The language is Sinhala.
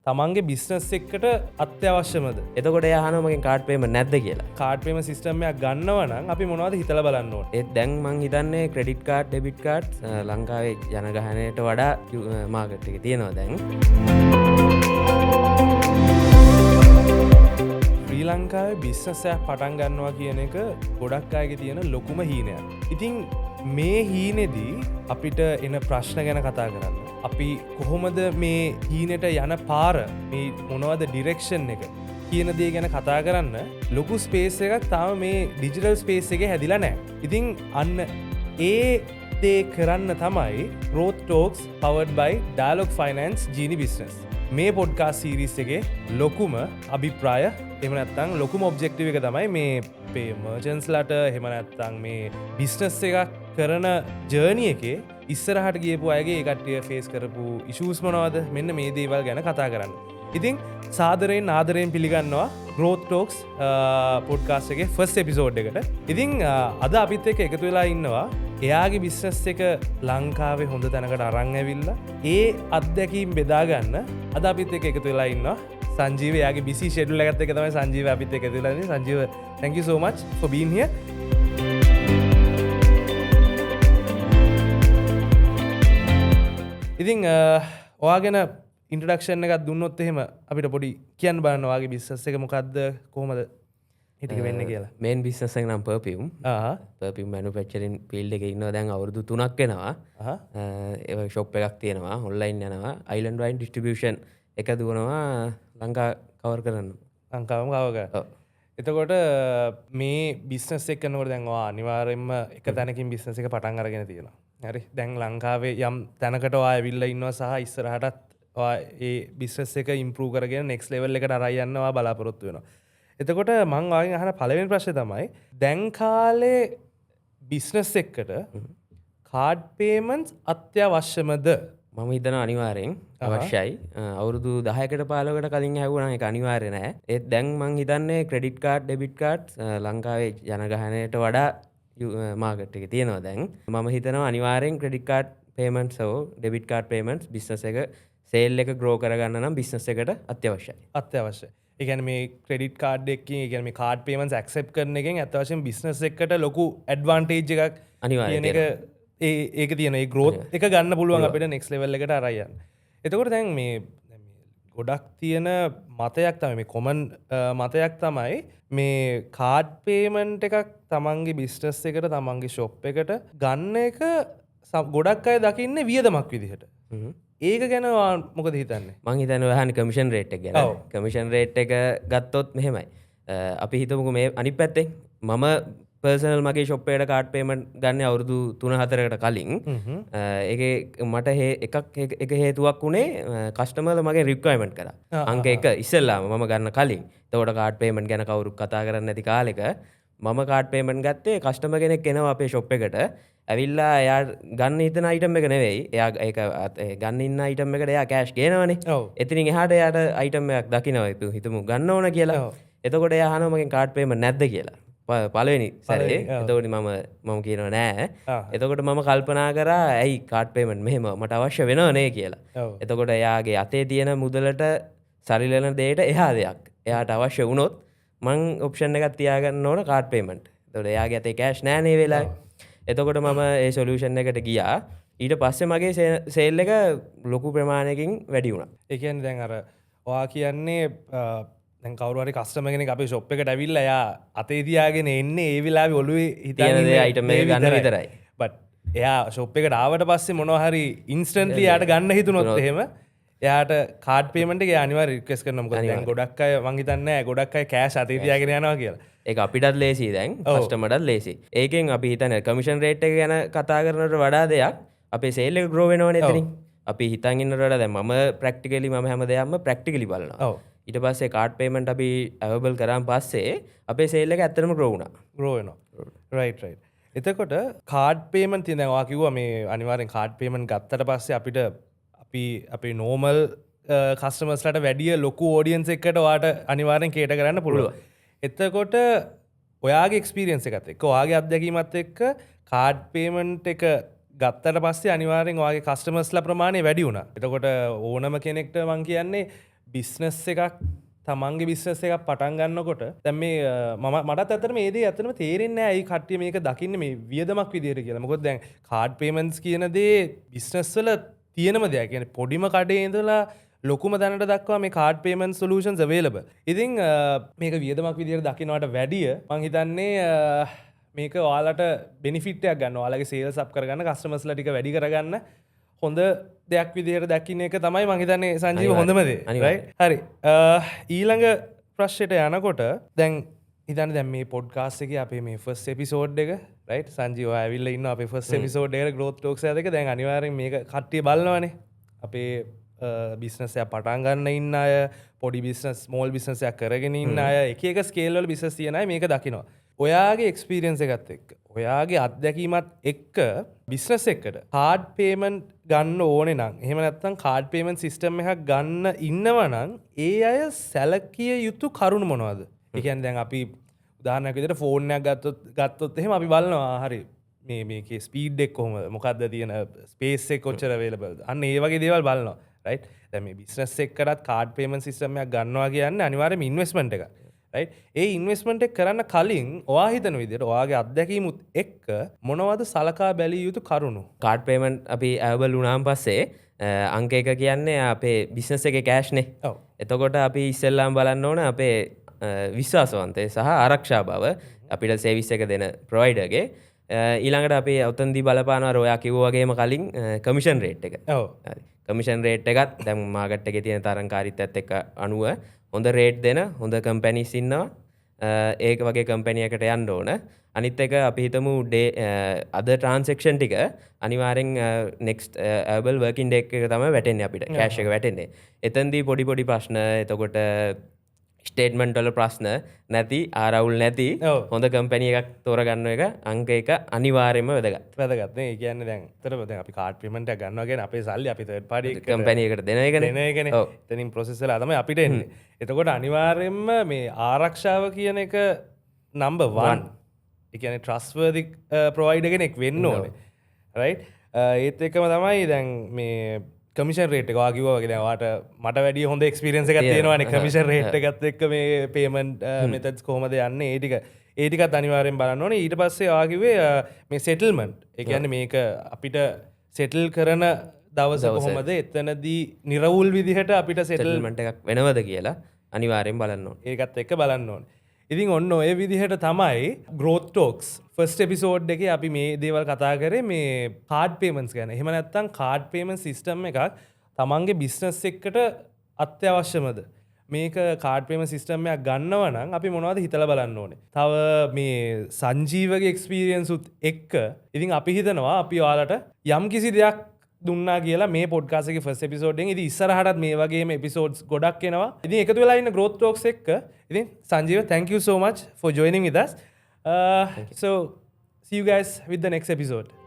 තමන්ගේ බිස්නස් එකට අත්‍යවශ්‍යමද? එතකොට එයා අහනවා මගෙන් කාඩ් පේමන්ට් නැද්ද කියලා. කාඩ් පේමන්ට් සිස්ටම් එකක් ගන්නවා නම් අපි මොනවද හිතලා බලන්න ඕනේ? ඒත් දැන් මං හිතන්නේ ක්‍රෙඩිට් කාඩ්, ඩෙබිට් කාඩ් ලංකාවේ ජනගහනයට වඩා මාකට් එකේ තියෙනවා දැන්. ශ්‍රී ලංකාවේ බිස්නස් එකක් පටන් ගන්නවා කියන එක ගොඩක් අයගේ තියෙන ලොකුම හීනයක්. ඉතින් මේ හීනේදී අපිට එන ප්‍රශ්න ගැන කතා කරන්න. අපි කොහොමද මේ හීනෙට යන පාර, මේ මොනවද ඩිරෙක්ෂන් එක කියන දේ ගැන කතා කරන්න ලොකු ස්පේස් එකක් තාම මේ ඩිජිටල් ස්පේස් එකේ හැදිලා නැහැ. ඉතින් අන්න ඒ දේ කරන්න තමයි Growth Talks powered by Dialog Finance Genie Business. මේ පොඩ්කාස්ට් සීරීස් එකේ ලොකුම අභිප්‍රාය, එහෙම නැත්නම් ලොකුම ඔබ්ජෙක්ටිව් එක තමයි මේ අපේ මර්චන්ට්ස්ලාට, එහෙම නැත්නම් මේ බිස්නස් එකක් කරන ජර්නි එකේ ඉස්සරහට ගියපු අයගේ ඒ කට්ටිය ෆේස් කරපු ඉෂුස් මොනවද, මෙන්න මේ දේවල් ගැන කතා කරන්න. ඉතින් සාදරයෙන් ආදරයෙන් පිළිගන්නවා Growth Talks podcast එකේ ෆස්ට් එපිසෝඩ් එකට. ඉතින් අද අපිත් එක්ක එකතු වෙලා ඉන්නවා එයාගේ බිස්නස් එක ලංකාවේ හොඳ තැනකට අරන් ඇවිල්ලා ඒ අත්දැකීම් බෙදා ගන්න අද අපිත් එක්ක එකතු වෙලා ඉන්නවා සංජීව. එයාගේ බිසි ෂෙඩියුල් එකත් එක්ක තමයි සංජීව අපිත් එක්ක එකතු වෙලා ඉන්නේ. Sanjeewa, thank you so much for being here. ඉතින් ඔයා ගැන ඉන්ට්‍රොඩක්ෂන් එකක් දුන්නොත් එහෙම අපිට පොඩි කියන්න බලන්න ඔයාගේ බිස්නස් එක මොකද්ද, කොහොමද ඒ ටික වෙන්නේ කියලා. මේන් බිස්නස් එක නම් පර්ෆියුම්. පර්ෆියුම් මැනුෆැක්චරින් ෆීල්ඩ් එකේ ඉන්නවා දැන් අවුරුදු 3ක් වෙනවා. ඒ වගේ ෂොප් එකක් තියෙනවා, ඔන්ලයින් යනවා, අයිලන්ඩ් වයින් ඩිස්ට්‍රිබියුෂන් එක දුවනවා ලංකා කවර් කරන්න. ලංකාවම කවර් කරන්න. ඔව්. එතකොට මේ බිස්නස් එක කරනකොට දැන් ඔයා අනිවාර්යයෙන්ම එක තැනකින් බිස්නස් එක පටන් අරගෙන තියෙනවා. හරි. දැන් ලංකාවේ යම් තැනකට ඔයා ඇවිල්ලා ඉන්නවා සහ ඉස්සරහටත් ඔයා ඒ බිස්නස් එක ඉම්ප්‍රූව් කරගෙන නෙක්ස්ට් ලෙවල් එකට අරන් යන්න ඔයා බලාපොරොත්තු වෙනවා. එතකොට මං ඔයාගෙන් අහන පළවෙනි ප්‍රශ්නේ තමයි, දැන් කාලේ බිස්නස් එකකට කාඩ් පේමන්ට්ස් අත්‍යවශ්‍යමද? මම හිතනවා අනිවාර්යෙන් අවශ්‍යයි. අවුරුදු 10කට 15කට කලින් ඇහුවා නම් ඒක අනිවාර්ය නෑ. ඒත් දැන් මං හිතන්නේ ක්‍රෙඩිට් කාඩ්, ඩෙබිට් කාඩ් ලංකාවේ ජනගහනයට වඩා මාකට් එකේ තියෙනවා දැන්. මම හිතනවා අනිවාර්යෙන් ක්‍රෙඩිට් කාඩ් පේමන්ට්ස් හෝ ඩෙබිට් කාඩ් පේමන්ට්ස් බිස්නස් එක සේල් එක ග්‍රෝ කරගන්න නම් බිස්නස් එකට අත්‍යවශ්‍යයි. අත්‍යවශ්‍යයි. ඒ කියන්නේ මේ ක්‍රෙඩිට් කාඩ් එකකින්, ඒ කියන්නේ මේ කාඩ් පේමන්ට්ස් ඇක්සෙප්ට් කරන එකෙන් ඇත්ත වශයෙන්ම බිස්නස් එකට ලොකු ඇඩ්වාන්ටේජ් එකක් අනිවාර්යෙන් කියන එක ඒක තියෙන ඒ ග්‍රෝත් එක ගන්න පුළුවන් අපිට නෙක්ස්ට් ලෙවල් එකට අරන් යන්න. එතකොට දැන් මේ ගොඩක් තියෙන මතයක් තමයි මේ කොමන් මතයක් තමයි මේ කාඩ් පේමන්ට් එකක් තමන්ගේ බිස්නස් එකට තමන්ගේ ෂොප් එකට ගන්න එක ගොඩක් අය දකින්නේ වියදමක් විදිහට. ඒක ගැන ඔයා මොකද හිතන්නේ? මං හිතන්නේ ඔයා අහන්නේ කමිෂන් රේට් එක ගැන. කමිෂන් රේට් එක ගත්තොත් මෙහෙමයි. අපි හිතමුකෝ මේ අනිත් පැත්තෙන් මම පර්සනල් මගේ ෂොප් එකට කාඩ් පේමන්ට් ගන්න අවුරුදු 3-4කට කලින්. ඒකේ මට එක හේතුවක් වුණේ කස්ටමර්ලා මගෙන් රික්වයර්මන්ට් කරා. අංක 1 ඉස්සෙල්ලාම මම ගන්න කලින්. එතකොට කාඩ් පේමන්ට් ගැන කවුරුත් කතා කරන්නේ නැති කාලෙක මම කාඩ් පේමන්ට් ගත්තේ කස්ටමර් කෙනෙක් එනවා අපේ ෂොප් එකට. ඇවිල්ලා එයා ගන්න හිතන අයිටම් එක නෙවෙයි. එයා ඒක ඒ ගන්න ඉන්න අයිටම් එකට එයා කෑෂ් ගේනවනේ. එතනින් එහාට එයාට අයිටම් එකක් දකිනවා. අපි හිතමු ගන්න ඕන කියලා. එතකොට එයා අහනවා මගෙන් කාඩ් පේමන්ට් නැද්ද කියලා. පළවෙනි සැරේ. එතකොට මම කියනවා නෑ. එතකොට මම කල්පනා කරා ඇයි කාඩ් පේමන්ට් මෙහෙම මට අවශ්‍ය වෙනව නේ කියලා. එතකොට එයාගේ අතේ තියෙන මුදලට සරිලන දෙයට එහා දෙයක්. එයාට අවශ්‍ය වුණොත් මං ඔප්ෂන් එකක් තියාගන්න ඕන කාඩ් පේමන්ට්. එතකොට එයාගේ අතේ කෑෂ් නෑ නේ වෙලාවේ. එතකොට මම ඒ සොලියුෂන් එකට ගියා. ඊට පස්සේ මගේ සේල් එක ලොකු ප්‍රමාණයකින් වැඩි වුණා. ඒ කියන්නේ දැන් අර ඔයා කියන්නේ දැන් කවුරු හරි කස්ටමර් කෙනෙක් අපේ ෂොප් එකට ඇවිල්ලා එයා අතේ තියාගෙන එන්නේ ඒ වෙලාවේ ඔළුවේ හිතාගෙන තියෙන දේ ඉන්නේ අයිටම් එක දේ ගන්න විතරයි. විතරයි. බට් එයා ෂොප් එකට ආවට පස්සේ මොනවා හරි ඉන්ස්ටන්ට්ලි එයාට ගන්න හිතුනොත් එහෙම එයාට කාඩ් පේමන්ට් එක එයා අනිවාර්යයෙන් රික්වෙස්ට් කරනවා. මොකද දැන් ගොඩක් අය මං හිතන්නේ නෑ ගොඩක් අය කෑෂ් අතේ තියාගෙන යනවා කියලා. ඒක අපිටත් ලේසි දැන්, කස්ටමර්ටත් ලේසි. ඒකෙන් අපි හිතන්නේ කමිෂන් රේට් එක ගැන කතා කරනවට වඩා දෙයක් අපේ සේල් එක ග්‍රෝ වෙනවනේ එතනින්. අපි හිතන් ඉන්නවට වඩා දැන් මම ප්‍රැක්ටිකලි මම හැම දෙයක්ම ප්‍රැක්ටිකලි බලනවා. ඊට පස්සේ කාඩ් පේමන්ට් අපි අවైలබල් කරාන් පස්සේ අපේ සේල් එක ඇත්තටම ග්‍රෝ වුණා. ග්‍රෝ වෙනවා. Right right. එතකොට කාඩ් පේමන්ට් තියෙන දැන් ඔයා කිව්වා මේ අනිවාර්යෙන් කාඩ් පේමන්ට් ගත්තට පස්සේ අපිට අපි අපේ නෝමල් කස්ටමර්ස්ලාට වැඩිය ලොකු ඔඩියන්ස් එකකට ඔයාට අනිවාර්යෙන් කේටර් කරන්න පුළුවන්. එතකොට ඔයාගේ එක්ස්පීරියන්ස් එකත් එක්ක ඔයාගේ අත්දැකීමත් එක්ක කාඩ් පේමන්ට් එක ගත්තට පස්සේ අනිවාර්යෙන් ඔයාගේ කස්ටමර්ස්ලා ප්‍රමාණය වැඩි වුණා. එතකොට ඕනම කෙනෙක්ට මං කියන්නේ බිස්නස් එකක්, තමන්ගේ බිස්නස් එකක් පටන් ගන්නකොට දැන් මේ මම මටත් ඇත්තටම මේ දේ ඇත්තටම තේරෙන්නේ නැහැ ඇයි කට්ටිය මේක දකින්නේ මේ වියදමක් විදියට කියලා. මොකද දැන් කාඩ් පේමන්ට්ස් කියන දේ බිස්නස් වල තියෙනම දෙයක්. කියන්නේ පොඩිම කඩේ ඉඳලා ලොකුම දැනට දක්වා මේ කාඩ් පේමන්ට් සොලියුෂන්ස් අවైలබල්. ඉතින් මේක වියදමක් විදියට දකින්නවට වැඩිය මං හිතන්නේ මේක ඔයාලට බෙනිෆිට් එකක් ගන්න, ඔයාලගේ සේල්ස් අප් කරගන්න, කස්ටමර්ස්ලා ටික වැඩි කරගන්න හොඳ දෙයක් විදිහට දකින්න එක තමයි මං හිතන්නේ සංජීව හොඳම දේ. අනිවාර්යෙන්. රයිට්? හරි. ඊළඟ ප්‍රශ්නෙට යනකොට දැන් හිතන්න දැන් මේ පොඩ්කාස්ට් එකේ අපේ මේ ෆස්ට් එපිසෝඩ් එක, රයිට්, සංජීව ඔයා ඇවිල්ලා ඉන්නවා අපේ ෆස්ට් එපිසෝඩ් එකට ග්‍රෝත් ටෝක්ස් එකත් එක්ක. දැන් අනිවාර්යෙන් මේක කට්ටිය බලනවනේ. අපේ බිස්නස් එකක් පටන් ගන්න ඉන්න අය, පොඩි බිස්නස්, ස්මෝල් බිස්නස් එකක් කරගෙන ඉන්න අය, එක එක ස්කේල් වල බිස්නස් තියෙන අය මේක දකිනවා. ඔයාගේ එක්ස්පීරියන්ස් එකත් එක්ක, ඔයාගේ අත්දැකීමත් එක්ක බිස්නස් එකකට කාඩ් පේමන්ට් ගන්න ඕනේ නම්, එහෙම නැත්නම් කාඩ් පේමන්ට් සිස්ටම් එකක් ගන්න ඉන්නවා නම් ඒ අය සැලකිය යුතු කරුණු මොනවද? ඒ කියන්නේ දැන් අපි උදාහරණයක් විදිහට ෆෝන් එකක් ගත්තොත් එහෙම අපි බලනවා හරි මේකේ ස්පීඩ් එක කොහොමද, මොකද්ද තියෙන ස්පේස් එක කොච්චර අවైలබල්ද, අන්න ඒ වගේ දේවල් බලනවා. රයිට්? දැන් මේ බිස්නස් එකකටත් කාඩ් පේමන්ට් සිස්ටම් එකක් ගන්නවා කියන්නේ අනිවාර්යයෙන්ම ඉන්වෙස්ට්මන්ට් එකක්. රයිට්? ඒ ඉන්වෙස්ට්මන්ට් එක කරන්න කලින් ඔයා හිතන විදිහට ඔයාගේ අත්දැකීමුත් එක්ක මොනවද සලකා බැලිය යුතු කරුණු? කාඩ් පේමන්ට් අපි අවైలබල් වුණාන් පස්සේ අංක එක කියන්නේ අපේ බිස්නස් එකේ කෑෂ් නේ. එතකොට අපි ඉස්සෙල්ලාම බලන්න ඕන අපේ විශ්වාසවන්තය සහ ආරක්ෂා බව අපිට සර්විස් එක දෙන ප්‍රොවයිඩර්ගේ. ඊළඟට අපි ඔතනදී බලපානවා අර ඔයා කිව්වා වගේම කලින් කමිෂන් රේට් එක. හරි. කමිෂන් රේට් එකත් දැන් මාකට් එකේ තියෙන තරඟකාරීත්වයත් එක්ක අනුව හොඳ රේට් දෙන හොඳ කම්පැනිස් ඉන්නවා. ඒක වගේ කම්පැනි එකට යන්න ඕන. අනිත් එක අපි හිතමු අද ට්‍රාන්සැක්ෂන් ටික අනිවාර්යෙන් නෙක්ස්ට් අවైలබල් වර්කින් ඩේ එක තමයි වැටෙන්නේ අපිට. කෑෂ් එක වැටෙන්නේ. එතනදී පොඩි පොඩි ප්‍රශ්න, එතකොට ස්ටේට්මන්ට් වල ප්‍රශ්න නැති, ආරවුල් නැති හොඳ කම්පැනි එකක් තෝරගන්න එක අංක එක අනිවාර්යයෙන්ම වැදගත්. වැදගත් නේ. ඒ කියන්නේ දැන් ඇත්තටම දැන් අපි කාඩ් පේමන්ට් එකක් ගන්නවා කියන්නේ අපේ සල්ලි අපි තර්ඩ් පාටි එකට කම්පැනි එකට දෙන එකනේ. දෙන එකනේ. එතනින් ප්‍රොසෙස් වෙලා තමයි අපිට එන්නේ. එතකොට අනිවාර්යයෙන්ම මේ ආරක්ෂාව කියන එක නම්බර් 1. ඒ කියන්නේ ට්‍රස්ට්වර්දි ප්‍රොවයිඩර් කෙනෙක් වෙන්න ඕනේ. රයිට්? ඒත් එක්කම තමයි දැන් මේ කමිෂන් රේට් එක ඔයා කිව්වා වගේ දැන් ඔයාට මට වැඩිය හොඳ එක්ස්පීරියන්ස් එකක් තියෙනවානේ කමිෂන් රේට් එකත් එක්ක මේ පේමන්ට් මෙතඩ්ස් කොහොමද යන්නේ ඒ ටික. ඒ ටිකත් අනිවාර්යෙන් බලන්න ඕනේ. ඊට පස්සේ ඔයා කිව්වේ මේ සෙටල්මන්ට්. ඒ කියන්නේ මේක අපිට සෙටල් කරන දවස කොහොමද, එතනදී නිරවුල් විදිහට අපිට සෙටල්මන්ට් එකක් වෙනවද කියලා අනිවාර්යෙන් බලන්න ඕනේ. ඒකත් එක්ක බලන්න ඕනේ. ඉතින් ඔන්න ඔය විදිහට තමයි Growth Talks first episode එකේ අපි මේ දේවල් කතා කරේ මේ කාඩ් පේමන්ට්ස් ගැන. එහෙම නැත්නම් කාඩ් පේමන්ට් සිස්ටම් එකක් තමන්ගේ බිස්නස් එකට අත්‍යවශ්‍යමද? මේක කාඩ් පේමන්ට් සිස්ටම් එකක් ගන්නව නම් අපි මොනවද හිතලා බලන්න ඕනේ. තව මේ සංජීවගේ එක්ස්පීරියන්ස් උත් එක්ක ඉතින් අපි හිතනවා අපි ඔයාලට යම් කිසි දෙයක් දුන්නා කියලා මේ පොඩ්කාස්ට් එකේ ෆස්ට් එපිසෝඩ් එකෙන්. ඉතින් ඉස්සරහටත් මේ වගේම එපිසෝඩ්ස් ගොඩක් එනවා. ඉතින් එකතු වෙලා ඉන්න Growth Talks එක්ක. ඉතින් Sanjeewa, thank you so much for joining with us. Thank you. So see you guys with the next episode.